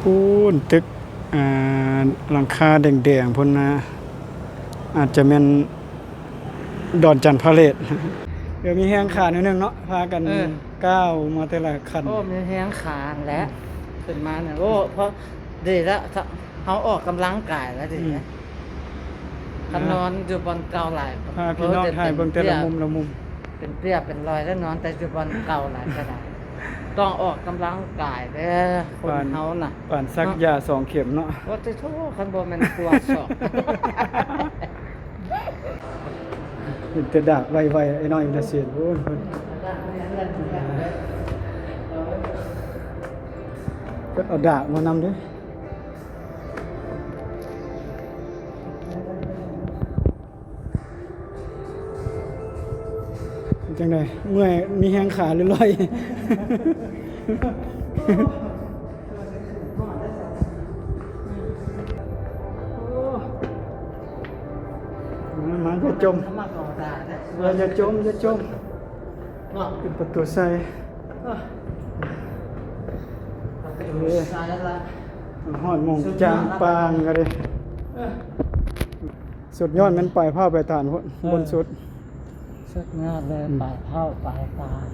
ປູ້ນ ຕຶກ ອ່າ ຫຼັງຄາແດງໆ ພຸ້ນນະ ອາດຈະແມ່ນດອນຈັນພະເລດ. ເອີ ມີແຮງຂາໜ້ອຍໜຶ່ງເນາະ ພາກັນ ເອີ ກ້າວມາແຕ່ລະຂັ້ນ. ໂອ້ ມີແຮງຂາຫັ້ນແຫຼະ ຂຶ້ນມານີ້. ໂອ້ ພໍດີລະ ເຮົາອອກກຳລັງກາຍລະ ອືມ ດີນະ. ຄັນນອນຢູ່ບ່ອນເກົ່າຫຼາຍ ພາພີ່ນ້ອງຖ່າຍເບິ່ງແຕ່ລະມຸມລະມຸມ ເປັນເປ້ຍເປັນລອຍແລ້ວ ນອນແຕ່ຢູ່ບ່ອນເກົ່າຫຼາຍກະໄດ້. ຕ້ອງອອກກຳລັງກາຍເດີ້ ຄົນເຮົານະ ປານ ປານສັກຢາສອງເຂັມເນາະ. ໂອ້ ໂທ້ ຄັນບໍ່ແມ່ນຕົວສອກ ເຫັນແຕ່ດາກໄວໆ ໄອ້ນ້ອຍວິລະເສນ. ໂອ້ຍ ເພິ່ນ ເພິ່ນເອົາດາກມານຳເດ້. ເປັນຈັ່ງໃດ? ເມື່ອຍ ມີແຮງຂາຫຼືລອຍ? ມາ ມາ ຢ່າຈົ່ມ ຢ່າຈົ່ມ ຢ່າຈົ່ມ. ເນາະ ເປັນປະຕູໄຊ. ເອີ ປະຕູໄຊລະ ຮອດໝ່ອງຈາງປາງກະເດ້. ເອີ ສຸດຍອດແມ່ນປາຍພ້າວປາຍຕານພຸ້ນ. ເອີ ບົນສຸດ ສຸດຍອດເລີຍ ອືມ ປາຍພ້າວປາຍຕານ.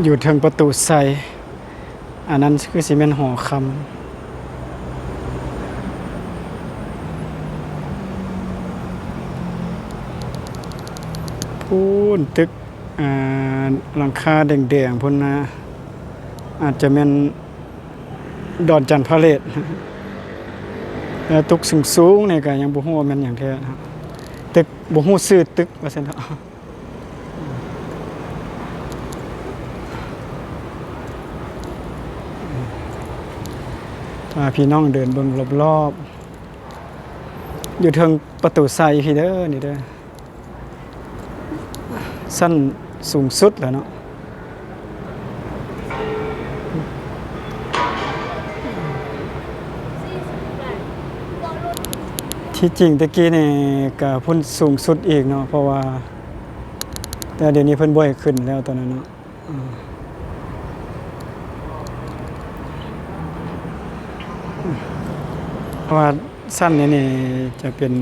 ຢູ່ເທິງປະຕູໄຊ ອັນນັ້ນຄືຊິແມ່ນຫໍຄຳ. ພຸ້ນ ຕຶກ ອ່າ ຫຼັງຄາແດງໆ ພຸ້ນນະ ອາດຈະແມ່ນດອນຈັນພະເລດ. ແຕ່ຕຶກສູງໆ ນີ້ກະຍັງບໍ່ຮູ້ວ່າແມ່ນຫຍັງແທ້ ຕຶກ ບໍ່ຮູ້ຊື່ຕຶກວ່າຊັ້ນເຖາະ. ພາພີ່ນ້ອງເດີນເບິ່ງລອບໆ ຢູ່ເທິງປະຕູໄຊພີ້ເດີ ນີ້ເດີ ຊັ້ນສູງສຸດແລ້ວເນາະ. ທີ່ຈິງແຕ່ກີ້ນີ້ກະພຸ້ນສູງສຸດອີກເນາະ ເພາະວ່າ ແຕ່ດຽວນີ້ເພິ່ນບໍ່ໃຫ້ຂຶ້ນແລ້ວຕອນນັ້ນເນາະ. ເພາະວ່າຊັ້ນນີ້ນີ້ຈະເປັນ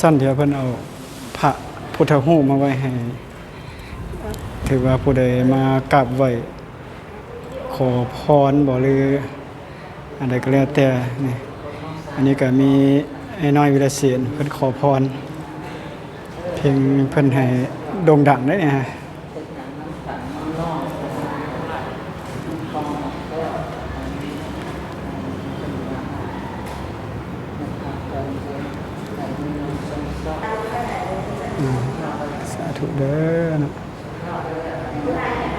ຊັ້ນທີ່ວ່າເພິ່ນເອົາພະພຸດທະຮູບມາໄວ້ໃຫ້ ຖືວ່າຜູ້ໃດມາກາບໄຫວ້ ຂໍພອນບໍ ຫຼື ອັນໃດກໍແລ້ວແຕ່ນີ້. ອັນນີ້ກໍມີໄອ້ນ້ອຍວິລະເສນ ເພິ່ນຂໍພອນ ເພງເພິ່ນໃຫ້ໂດ່ງດັງເດ້ນີ້. ອືມ ສາທຸເດີເນາະ.